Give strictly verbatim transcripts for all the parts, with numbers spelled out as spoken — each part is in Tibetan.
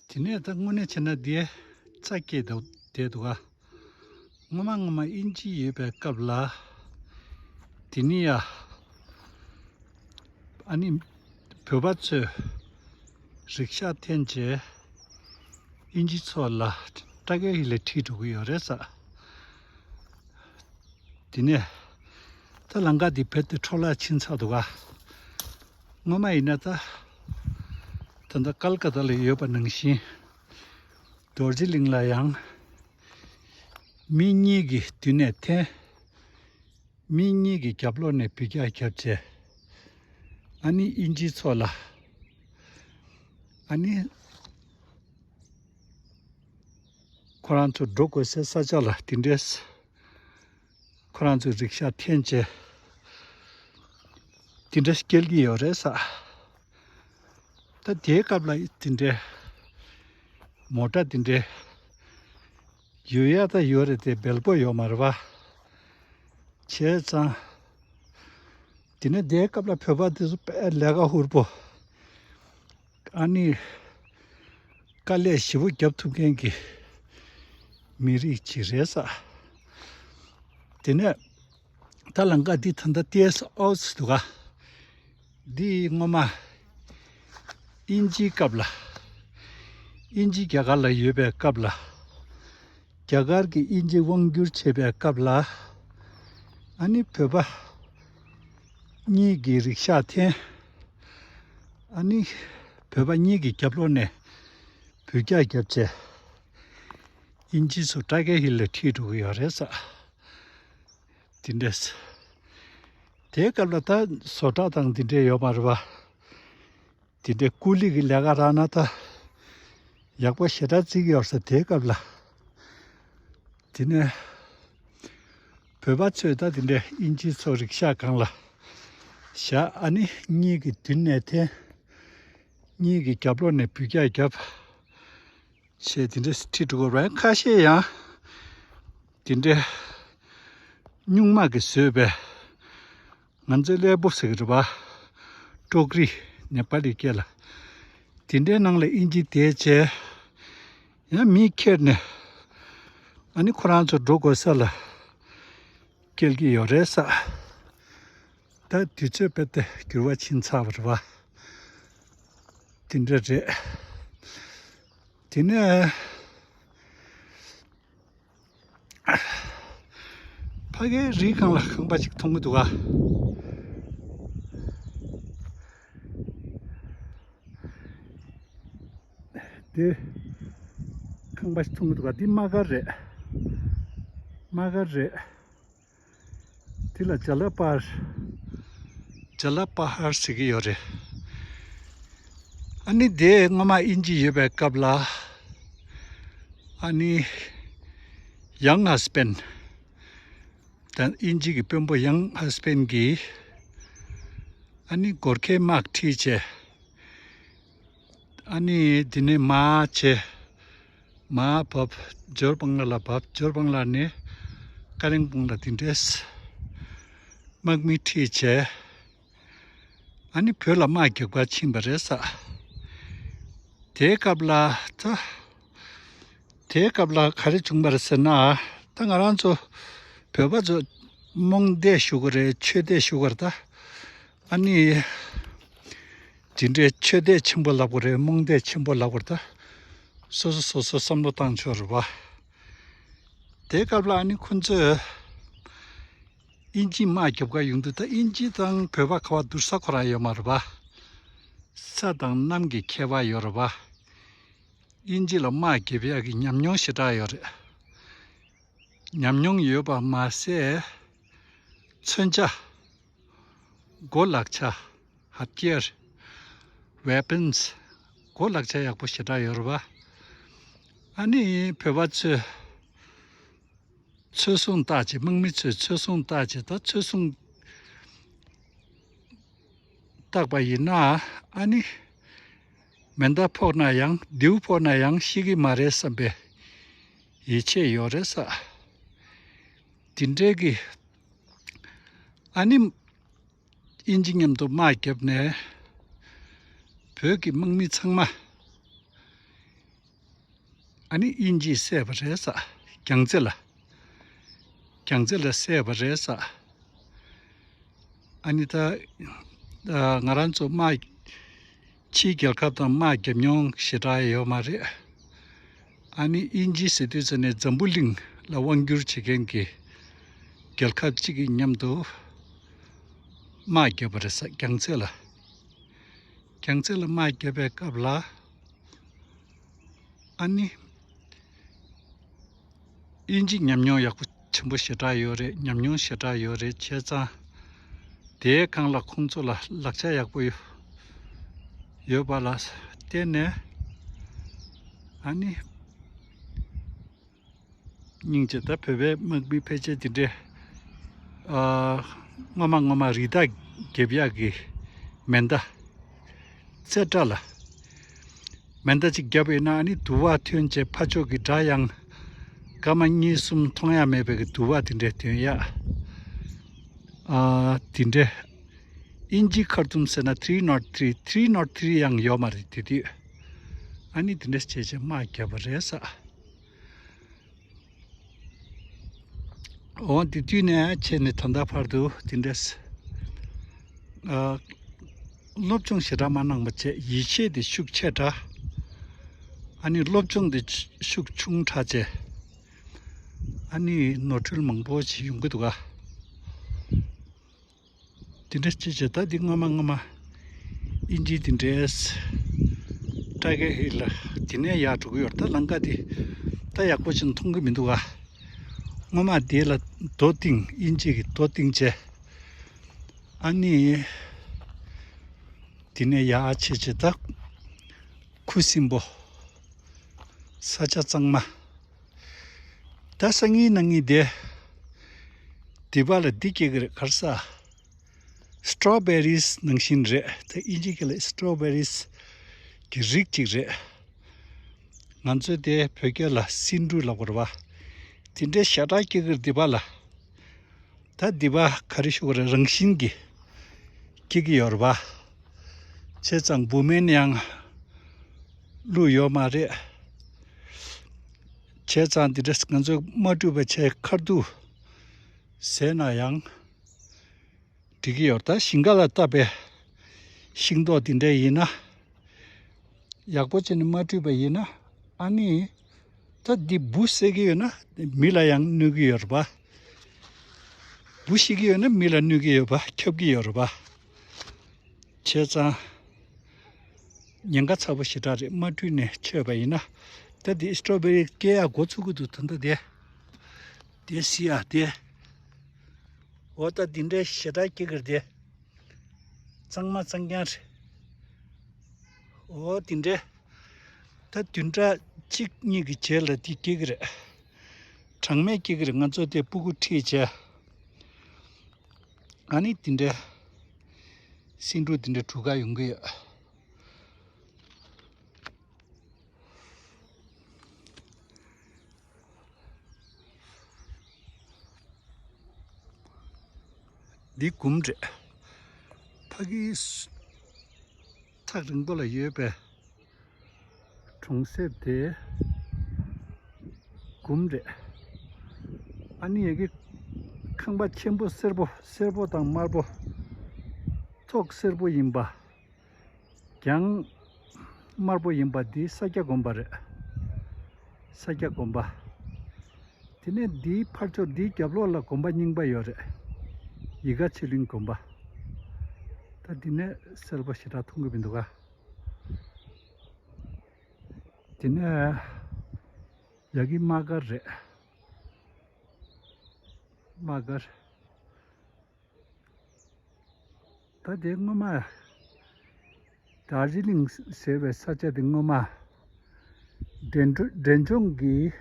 དེ་ནས་ད་དངོས་གནས་བྱས་ན་འདི་རྩ་སྐྱེས་འདུག་བསྡད་འདུག་ག་སྔོན་མ་སྔོན་མ་དབྱིན་ཇི་ཡོད་པའི་སྐབས་ལ། དེ་ནས་ཡ། ཨ་ནི། བོད་པ་ཚོས་རིག་ཤག་འཐེན་བྱས། དབྱིན་ཇི་ཚོ་ལ་སྐྲ་རྒྱས་ལ་ཁྲིད་འགྲོ་གི་ཡོད་རེད་ས། དེ་ནས། ད་ལམ་ཁ་འདི་རྦད་དེ་འཕྲོ་བརླག་ཕྱིན་ཚར་འདུག་ག་སྔོན་མ་ཡིན་ན་ད། ད་ལྟ་ཀལ་ཀ་ཏ་ལ་ཡོད་པ་ནང་བཞིན། རྡོ་རྗེ་གླིང་ལ་ཡང་། མི་གཉིས་ཀྱི་མདུན་ནས་འཐེན། མི་གཉིས་ཀྱི་རྒྱབ་ལོགས་ནས་འབུད་རྒྱག་བརྒྱབ་བྱས། ཨ་ནི་དབྱིན་ཇི་ཚོ་ལ། ཨ་ནི། ཁོ་རང་ཚོ་འགྲོ་དགོས་སའི་ས་ཆ་ལ་དེ་འདྲས། ཁོ་རང་ཚོས་རིག་ཤག་འཐེན་བྱས། དེ་འདྲ་སྐྱེལ་གྱི་ཡོད་རེད་ས། ད་དེའི་སྐབས་ལ་དེ་འདྲའི་མོ་ཊ་དེ་འདྲའི་ཡོད་ཡ་ད་ཡོད་རེད་དེ་སྦལ་པོ་ཡོད་མ་རེད་པ། བྱས་ཙང་། དེ་ནས་དེའི་སྐབས་ལ་བོད་པ་དེ་ཚོ་དཔེ་ལས་ཀ་ཧུར་པོ། ཨ་ནི། དཀའ་ལས་ཞེ་པོ་རྒྱབ་ཐུབ་མཁན་གྱི་མི་རིགས་ཅིག་རེད་ས། དེ་ནས་ད་ལམ་ཁ་འདི་ད་ལྟ་ཏི་ཨེས་ཨོ་ཟེར་འདུག་ག་འདི་སྔོན་མ་དབྱིན་ཇིའི་སྐབས་ལ། དབྱིན་ཇི་རྒྱ་གར་ལ་ཡོད་པའི་སྐབས་ལ། རྒྱ་གར་གྱིས་དབྱིན་ཇི་དབང་བསྒྱུར་བྱེད་པའི་སྐབས་ལ། ཨ་ནི་བོད་པ་གཉིས་ཀྱིས་རིག་ཤག་འཐེན། ཨ་ནི་བོད་པ་གཉིས་ཀྱི་རྒྱབ་ལོགས་ནས་འབུད་རྒྱག་བརྒྱབ་བྱས། དབྱིན་ཇི་ཚོ་སྐྲ་རྒྱས་ལ་ཁྲིད་འགྲོ་གི་ཡོད་རེད་ས། དེ་འདྲས། དེའི་སྐབས་ལ་ད་བཟོ་གྲྭ་དང་དེ་འདྲས་ཡོད་མ་རེད་པ། དེ་འདྲའི་ཀུ་ལི་གི་ལས་ཀ་རག་ན་ད་ཡག་པོ་ཞེ་དྲག་བརྩི་གི་ཡོད་ས་དེའི་སྐབས་ལ། དེ་ནས་བོད་པ་ཚོས་ད་དེ་འདྲའི་དབྱིན་ཇི་ཚོ་རིག་ཤག་སྒང་ལ་བཞག་ཨ་ནི་གཉིས་ཀྱི་མདུན་ནས་འཐེན། གཉིས་ཀྱི་རྒྱབ་ལོགས་ནས་འབུད་རྒྱག་བརྒྱབ། བྱས་དེ་འདྲ་ཁྲིད་འགྲོ་དགོས་རེད། ཁ་ཤས་ཡང་དེ་འདྲའི་སྨྱུག་མ་གིས་བཟོས་པའི་ང་ཚོའི་སླེ་པོ་ཟེར་གི་རེད་པ། ཀྲོག་རི་ནེ་པ་ལི་སྐད་ལ། དེ་འདྲའི་ནང་ལ་དབྱིན་ཇི་བསྡད་བྱས། ཡང་མི་ཁྱེར་ནས་ཨ་ནི་ཁོ་རང་ཚོ་འགྲོ་དགོས་ས་ལ་སྐྱེལ་གྱི་ཡོད་རེད་ས། ད་དུས་ཚོད་དཔེ་དེ་འགྱུར་བ་ཕྱིན་ཚར་བ་རེད་པ། དེ་འདྲ་རེད། དེ་ནས་ཕ་གིའི་རིའི་སྒང་ལ་ཁང་པ་ཅིག་མཐོང་གི་འདུག་ག་དེ་ཁང་པ་ཞིག་མཐོང་གི་འདུག་ག་འདི་དམག་སྒར་རེད། དམག་སྒར་རེད། དེ་ལ་ཇ་ལ་པ་ཧར། ཇ་ལ་པ་ཧར་ཟེར་གྱི་ཡོད་རེད། ཨ་ནི་དེ་སྔོན་མ་དབྱིན་ཇི་ཡོད་པའི་སྐབས་ལ། ཨ་ནི་ཡང་ཧ་སི་པན། ད་དབྱིན་ཇི་གི་དཔོན་པོ་ཡང་ཧ་སི་པན་གྱིས། ཨ་ནི་གོར་ཁའི་དམག་ཁྲིད་བྱས། ཨ་ནི་དེ་ནས་མར་བྱས། མར་བབས། ཇོར་བང་ལ་ལ་བབས། ཇོར་བང་ལ་ནས་ཀ་རེང་སྤུངས་ལ་དེ་འདྲས་དམག་མི་ཁྲིད་བྱས། ཨ་ནི་བོད་ལ་དམག་རྒྱག་པར་ཕྱིན་པ་རེད་ས། དེའི་སྐབས་ལ་ད། དེའི་སྐབས་ལ་ག་རེ་བྱུང་བ་རེད་ཟེར་ན། ད་ང་རང་ཚོ་བོད་པ་ཚོ་རྨོངས་དད་ཞུ་གི་རེད། ཆོས་དད་ཞུ་གི་རེད་ད། ཨ་ནི། དེ་འདྲའི་ཆོས་དད་ཆེན་པོ་ལབ་དགོས་རེད། རྨོངས་དད་ཆེན་པོ་ལབ་དགོས་རེད་ད། སོ་སོ་སོ་སོ་བསམ་བློ་བཏང་ཆོག་རེད་པ། དེའི་སྐབས་ལ་ཨ་ནི་ཁོ་ཚོས་དབྱིན་ཇིས་དམག་རྒྱབ་ག་ཡོང་དུས་ད་དབྱིན་ཇི་དང་བོད་པ་ག་པར་བསྡུར་ས་ཁོ་རང་ཡོད་མ་རེད་པ། ས་དང་གནམ་གྱི་ཁྱད་པར་ཡོད་རེད་པ། དབྱིན་ཇི་ལ་དམག་རྒྱབ་ཡག་གི་ཉམས་མྱོང་ཞེ་དྲག་ཡོད་རེད། ཉམས་མྱོང་ཡོད་པ་མ་ཟད། མཚོན་ཆ། གོ་ལག་ཆ། ཧ་ཐི་ཡར། ཝེ་པན་སི། གོ་ལག་ཆ་ཡག་པོ་ཞེ་དྲག་ཡོད་རེད་པ། ཨ་ནི་བོད་པ་ཚོས་ཚོད་བཟུང་བཏགས་བྱས། དམག་མི་ཚོས་ཚོད་བཟུང་བཏགས་བྱས། ད་ཚོད་བཟུང་བཏགས་པ་ཡིན་ན་ཨ་ནི་མེ་མདའ་ཕོག་ན་ཡང་མདེའུ་ཕོག་ན་ཡང་ཤི་གི་མ་རེད་བསམ་པའི་ཡིད་ཆེས་ཡོད་རེད་ས། དེ་འདྲའི་གི་ཨ་ནི་དབྱིན་ཇི་མཉམ་དུ་དམག་བརྒྱབ་ནས་བོད་ཀྱི་དམག་མི་ཚང་མ་ ཨ་ནི་དབྱིན་ཇིས་བསད་པ་རེད་ཟེར། རྒྱལ་རྩེ་ལ། རྒྱལ་རྩེ་ལ་བསད་པ་རེད་ཟེར། ཨ་ནི་ད་ཨ་ང་རང་ཚོ་དམག་ཕྱིའི་རྒྱལ་ཁབ་དང་དམག་རྒྱབ་མྱོང་ཞེ་དྲག་ཡོད་མ་རེད། ཨ་ནི་དབྱིན་ཇི་ཟེར་དུས་ཙམ་ནས་འཛམ་བུ་གླིང་ལ་དབང་བསྒྱུར་བྱེད་མཁན་གྱི་རྒྱལ་ཁབ་གཅིག་གི་མཉམ་དུ་དམག་བརྒྱབ་པ་རེད་ཟེར། རྒྱལ་རྩེ་ལ། རྒྱལ་རྩེ་ལ་དམག་བརྒྱབ་པའི་སྐབས་ལ། ཨ་ནི། དབྱིན་ཇི་ཉམས་མྱོང་ཡག་པོ་ཆེན་པོ་ཞེ་དྲག་ཡོད་རེད། ཉམས་མྱོང་ཞེ་དྲག་ཡོད་རེད། བྱས་ཙང་། དེའི་སྒང་ལ་ཁོང་ཚོ་ལ་ལག་ཆ་ཡག་པོ་ཡོད་ཡོད་པ་ལ་བརྟེན་ནས། ཨ་ནི། སྙིང་རྗེ། ད་བོད་པའི་དམག་མི་ཕལ་ཆེར་དེ་འདྲའི་ཨ་སྔོན་མ་སྔོན་མ་རི་དྭགས་རྒྱབ་ཡག་གི་མེ་མདའ། རྩེ་གྲ་ལ་མེ་མདའ་གཅིག་བརྒྱབ་པ་ཡིན་ན། ཨ་ནི་དུ་བ་ཐོན་བྱས་ཕར་ཕྱོགས་ཀྱི་དགྲ་ཡང་སྐར་མ་གཉིས་གསུམ་མཐོང་ཡ་མེད་པའི་གི་དུ་བ་དེ་འདྲ་ཐོན་ཡ། ཨ་དེ་འདྲ། དབྱིན་ཇིའི་ཁ་རྡུང་ཟེར་ན་three nought three, three nought three ཡང་ཡོད་མ་རེད་དེ་དུས། ཨ་ནི་དེ་འདྲ་བྱས་བྱས་དམག་བརྒྱབ་པ་རེད་ཟེར། འོ་དེ་དུས་ནས་བྱས་ནས་ད་ལྟ་བར་དུ་དེ་འདྲས། ཨ། སློབ་སྦྱོང་ཞེ་དྲག་མ་གནང་བ་བྱས། ཡིད་ཆེས་དེ་ཤུགས་ཆེ་དྲགས། ཨ་ནི་སློབ་སྦྱོང་དེ་ཤུགས་ཆུང་དྲགས་བྱས། ཨ་ནི་ནོར་འཁྲུལ་མང་པོ་ཞིག་ཡོང་གི་འདུག་ག། དེ་འདྲ་ཅི་བྱེད། ད་འདི་སྔོན་མ་སྔོན་མ་དབྱིན་ཇི་དེ་འདྲའི་སྐྲ་གའི་ཧི་ལ་དེ་ནས་ཡར་འགྲོ་གི་ཡོད་རེད། ད་ལམ་ཁ་དེ་ད་ཡག་པོ་ཅིག་མཐོང་གི་མི་འདུག་ག། སྔོན་མ་དེ་ལ་རྡོ་བཏིང་། དབྱིན་ཇི་གི་རྡོ་བཏིང་བྱས། ཨ་ནི་དེ་ནས་ཡར་བྱས་བྱས། ད་ཁུ་སིམ་པོ། ས་ཆ་གཙང་མ། ད་སང་ཉིན་གནངས་ཉིན་དེ། དེ་པ་ལ་འདི་སྐྱེ་གི་རེད། ག་རེ་ཟེར། སི་ཊོ་བེ་རིས་ནང་བཞིན་རེད། ད་དབྱིན་ཇི་སྐད་ལ་སི་ཊོ་བེ་རིས་ཀྱི་རིགས་གཅིག་རེད། ང་ཚོས་དེ་བོད་སྐད་ལ་སེ་འབྲུ་ལབ་དགོས་རེད་པ། དེ་འདྲའི་ཞེ་དྲག་སྐྱེ་གི་རེད་དེ་པ་ལ། ད་འདི་པ་ག་རེ་ཞུ་དགོས་རེད། རང་བཞིན་གྱིས་སྐྱེ་གི་ཡོད་རེད་པ། བྱས་ཙང་བུད་མེད་ནི་ཡང་བླུགས་ཡོད་མ་རེད། བྱས་ཙང་འདི་འདྲ་ང་ཚོས་མ་བཀྲུས་པ་བྱས་ཁ་རྡུང་བཟས་ན་ཡང་འགྲིག་གི་ཡོད་རེད། ད་ཞིང་ཁ་ལ་བཏབ་པའི་ཤིང་ཏོག་འདི་འདྲ་ཡིན་ན། ཡག་པོ་བྱས་ནས་མ་བཀྲུས་པ་ཡིན་ན། ཨ་ནི་ད་འདི་འབུ་བསད་ཀྱི་ཡོད་ན་མི་ལ་ཡང་གནོད་ཀྱི་ཡོད་རེད་པ། འབུ་ཤི་གི་ཡོད་ན་མི་ལ་གནོད་ཀྱི་ཡོད་པ། ཁྱབ་ཀྱི་ཡོད་རེད་པ། བྱས་ཙང་ཉེན་ཁ་ཚ་པོ་ཞེ་དྲག་རེད། མ་བཀྲུས་ནས་མཆོད་པ་ཡིན་ན། ད་འདི་སི་ཊོ་བེ་རི་སྐྱེ་ཡག་འགོ་ཚུགས་ཀྱི་འདུག། ད་ལྟ་དེ་དེ་སི་ཡ་དེ། འོ་ད་འདི་འདྲའི་ཞེ་དྲག་སྐྱེ་གི་རེད་དེ། གཙང་མ་གཙང་རྐྱང་རེད། འོ་དེ་འདྲའི། ད་བདུན་ཕྲག་གཅིག་གཉིས་ཀྱི་རྗེས་ལ་དེ་སྐྱེ་གི་རེད། གྲངས་མེད་སྐྱེ་གི་རེད། ང་ཚོ་དེ་སྤུ་གུ་ཁྲིད་བྱས། ཨ་ནི་དེ་འདྲའི་སེ་འབྲུ་དེ་འདྲའི་གྲུ་ཁ་ཡོང་གི་ཡོད། འདི་གུམ་རེད། ཕ་གི་ཐག་རིང་པོ་ལ་ཡོད་པའི་གྲོང་གསེབ་དེ་གུམ་རེད། ཨ་ནི་ཡ་གི་ཁང་པ་ཆེན་པོ་སེར་པོ། སེར་པོ་དང་དམར་པོ། ཐོག་སེར་པོ་ཡིན་པ། གྱང་དམར་པོ་ཡིན་པ་འདི་ས་སྐྱ་དགོན་པ་རེད། ས་སྐྱ་དགོན་པ། དེ་ནས་འདིའི་ཕར་ཕྱོགས་འདིའི་རྒྱབ་ལོགས་ལ་དགོན་པ་རྙིང་པ་ཡོད་རེད། ཡིད་དགའ་ཆོས་གླིང་དགོན་པ། ད་འདི་ནས་སེར་པོ་ཞེ་དྲག་མཐོང་གི་མི་འདུག་ག། དེ་ནས་ཡ་གི་དམག་སྒར་རེད། དམག་སྒར། ད་དེ་སྔོན་མ་དར་ཇི་ལིང་ཟེར་བའི་ས་ཆ་དེ་སྔོན་མ་འབྲས་ལྗོ་འབྲས་ལྗོངས་ཀྱི་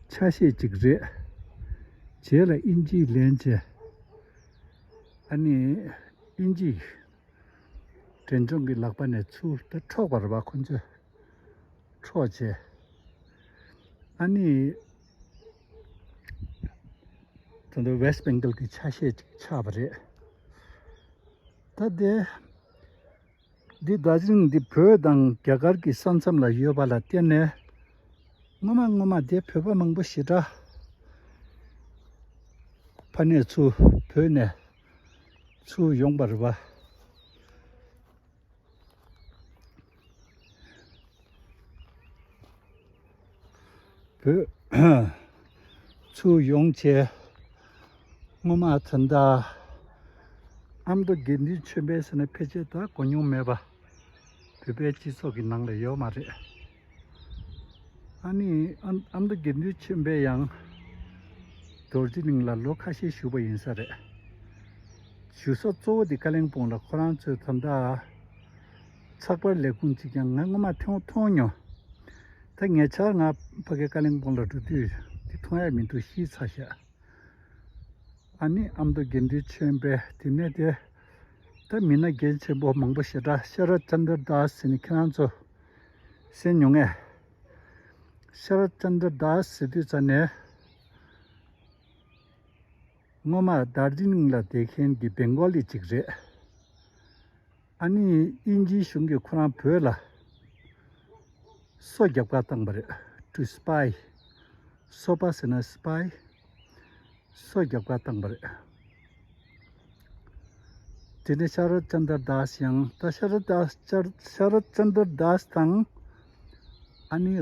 ཆ་ཤས་ཅིག་རེད། རྗེས་ལ་དབྱིན་ཇིས་ལེན་བྱས། ཨ་ནི་དབྱིན་ཇི་འབྲས་ལྗོངས་ཀྱི་ལག་པ་ནས་ཚུར་ད་འཕྲོག་པ་རེད་པ། ཁོ་ཚོས་འཕྲོག་བྱས། ཨ་ནི་ད་ལྟ་ཝེསྟ་བེང་གལ་གྱི་ཆ་ཤས་ཅིག་ཆགས་པ་རེད། ད་དེ་འདི་དར་ཇི་ལིང་འདི་བོད་དང་རྒྱ་གར་གྱི་ས་མཚམས་ལ་ཡོད་པ་ལ་བརྟེན་ནས། སྔོན་མ་སྔོན་མ་དེ་བོད་པ་མང་པོ་ཞེ་དྲག་ཕ་ནས་ཚུར་བོད་ནས་ཚུར་ཡོང་པ་རེད་པ། བོད་ཚུར་ཡོང་བྱས། སྔོན་མ་ད་ལྟ་ཨ་མདོ་དགེ་འདུན་ཆོས་འཕེལ་ཟེར་ན་ཕལ་ཆེར་ད་གོ་མྱོང་མེད་པ། བོད་པའི་སྤྱི་ཚོགས་ཀྱི་ནང་ལ་ཡོད་མ་རེད། ཨ་ནི་ཨ་ཨ་མདོ་དགེ་འདུན་ཆོས་འཕེལ་ཡང་རྡོ་རྗེ་གླིང་ལ་ལོ་ཁ་ཤས་བཞུགས་པ་ཡིན་ས་རེད། བཞུགས་ས་གཙོ་བོ་དེ་ཀ་ལིང་སྤོང་ལ། ཁོ་རང་ཚོས་ད་ལྟ་ཚགས་པར་ལས་ཁུངས་གཅིག་ཀྱང་ང་སྔོན་མ་མཐོང་མཐོང་མྱོང་། ད་ཉེ་ཆར་ང་ཕ་གི་ཀ་ལིང་སྤོང་ལ་འགྲོ་དུས་དེ་མཐོང་ཡ་མི་འདུག་ཤི་ཚར་ཤག་ཨ་ནི་ཨ་མདོ་དགེ་འདུན་ཆོས་འཕེལ་དེ་ནས་དེ་ད་མི་སྣ་རྒན་ཆེན་པོ་མང་པོ་ཞེ་དྲག་ཤ་ར་ཙན་དྲ་དཱས་ཟེར་ནས་ཁྱེད་རང་ཚོ་གསན་མྱོང་ངས། ཤ་ར་ཙན་དྲ་དཱས་ཟེར་དུས་ཙ་ནས་སྔོན་མ་དར་ཇི་ལིང་ལ་བསྡད་མཁན་གྱི་བེང་གོ་ལི་ཅིག་རེད། ཨ་ནི་དབྱིན་ཇིའི་གཞུང་གིས་ཁོ་རང་བོད་ལ་སོ་རྒྱབ་ཁ་བཏང་པ་རེད། To spy། སོ་པ་ཟེར་ན་སི་པའི། སོ་རྒྱབ་ཁ་བཏང་པ་རེད། དེ་ནས་ཤ་ར་ཙན་དྲ་དཱས་ཡང་ད་ཤ་ར་དཱས་ཤ་ར་ཤ་ར་ཙན་དྲ་དཱས་དང་ཨ་ནི་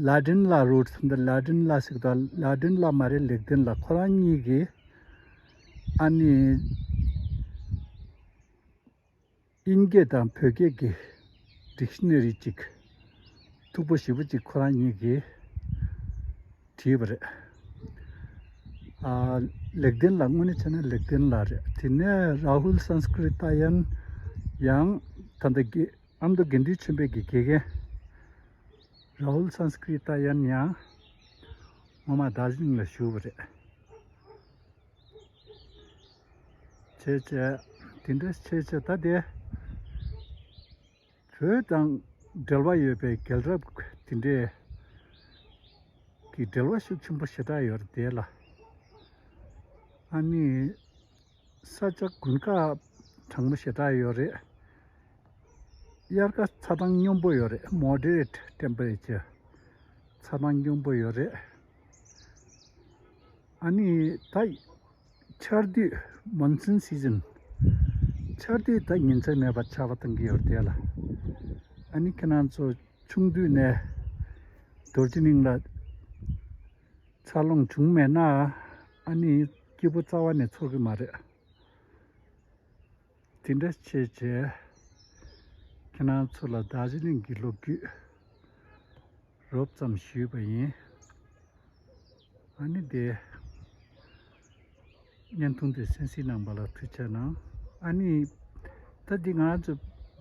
ལ་ཌེན་ལ་རུ། ད་ལ་ཌེན་ལ་ཟེར་གི་འདུག་ལ་ཌེན་ལ་མ་རེད། ལེག་ཌེན་ལ། ཁོ་རང་གཉིས་ཀྱིས་ཨ་ནི་དབྱིན་སྐད་དང་བོད་སྐད་ཀྱི་ཌིག་ཤ་ན་རི་ཅིག་མཐུག་པོ་ཞེ་པོ་ཅིག་ཁོ་རང་གཉིས་ཀྱིས་བྲིས་པ་རེད། ཨ། ལེག་ཌེན་ལ། དངོས་གནས་བྱས་ན་ལེག་ཌེན་ལ་རེད། དེ་ནས་རཱ་ཧུལ་སཾ་སྐྲི་ཏ་ཡན་ཡང་ད་ལྟ་དགེ་ཨ་མདོ་དགེ་འདུན་ཆོས་འཕེལ་གྱི་དགེ་རྒན་རཱ་ཧུལ་སཾ་སྐྲི་ཏ་ཡན་ཡང་སྔོན་མ་དར་ཇི་ལིང་ལ་བཞུགས་པ་རེད། བྱས་བྱས། དེ་འདྲ་བྱས་བྱས་ད་དེ་བོད་དང་འབྲེལ་བ་ཡོད་པའི་རྒྱལ་རབས་དེ་འདྲས་ཀྱི་འབྲེལ་བ་ཤུགས་ཆེན་པོ་ཞེ་དྲག་ཡོད་རེད་དེ་ལ། ཨ་ནི་ས་ཆ་དགུན་ཁ་གྲང་མོ་ཞེ་དྲག་ཡོད་རེད། དབྱར་ཁ་ཚ་གྲང་སྙོམས་པོ་ཡོད་རེད། Moderate temperature། ཚ་གྲང་སྙོམས་པོ་ཡོད་རེད། ཨ་ནི་ད་ཆར་དུས། Monsoon season། ཆར་དུས་ད་ཉིན་མཚན་མེད་པར་ཆར་པ་བཏང་གི་ཡོད་རེད་དེ་ལ། ཨ་ནི་ཁྱེད་རང་ཚོ་ཆུང་དུས་ནས་རྡོ་རྗེ་གླིང་ལ་འཚར་ལོངས་བྱུང་མེད་ན། ཨ་ནི་སྐྱིད་པོ་རྩ་བ་ནས་ཚོར་གི་མ་རེད། དེ་འདྲ་བྱས་བྱས། ཁྱེད་རང་ཚོ་ལ་དར་ཇི་ལིང་གི་ལོ་རྒྱུས་རོབ་ཙམ་ཞུས་པ་ཡིན། ཨ་ནི་དེ་བརྙན་ཐུང་དེ་གསན་གཟིགས་གནང་བ་ལ་ཐུགས་རྗེ་གནང་། ཨ་ནི་ད་འདི་ང་ཚོ་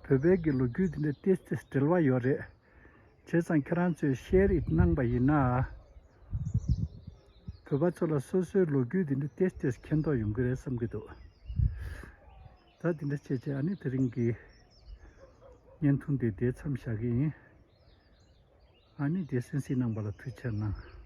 བོད་པའི་གི་ལོ་རྒྱུས་དེ་འདྲ་ཏོག་ཙམ་འབྲེལ་བ་ཡོད་རེད། བྱས་ཙང་ཁྱེད་རང་ཚོས་share it གནང་པ་ཡིན་ན། བོད་པ་ཚོ་ལ་སོ་སོའི་ལོ་རྒྱུས་དེ་འདྲ་ཏོག་ཙམ་མཁྱེན་རྟོགས་ཡོང་གི་རེད་བསམ་གྱི་འདུག་ད་དེ་འདྲ་བྱས་བྱས་ཨ་ནི་དེ་རིང་གི་བརྙན་ཐུང་དེ་དེ་མཚམས་བཞག་གི་ཡིན། ཨ་ནི་དེ་གསན་གཟིགས་གནང་བ་ལ་ཐུགས་རྗེ་གནང་།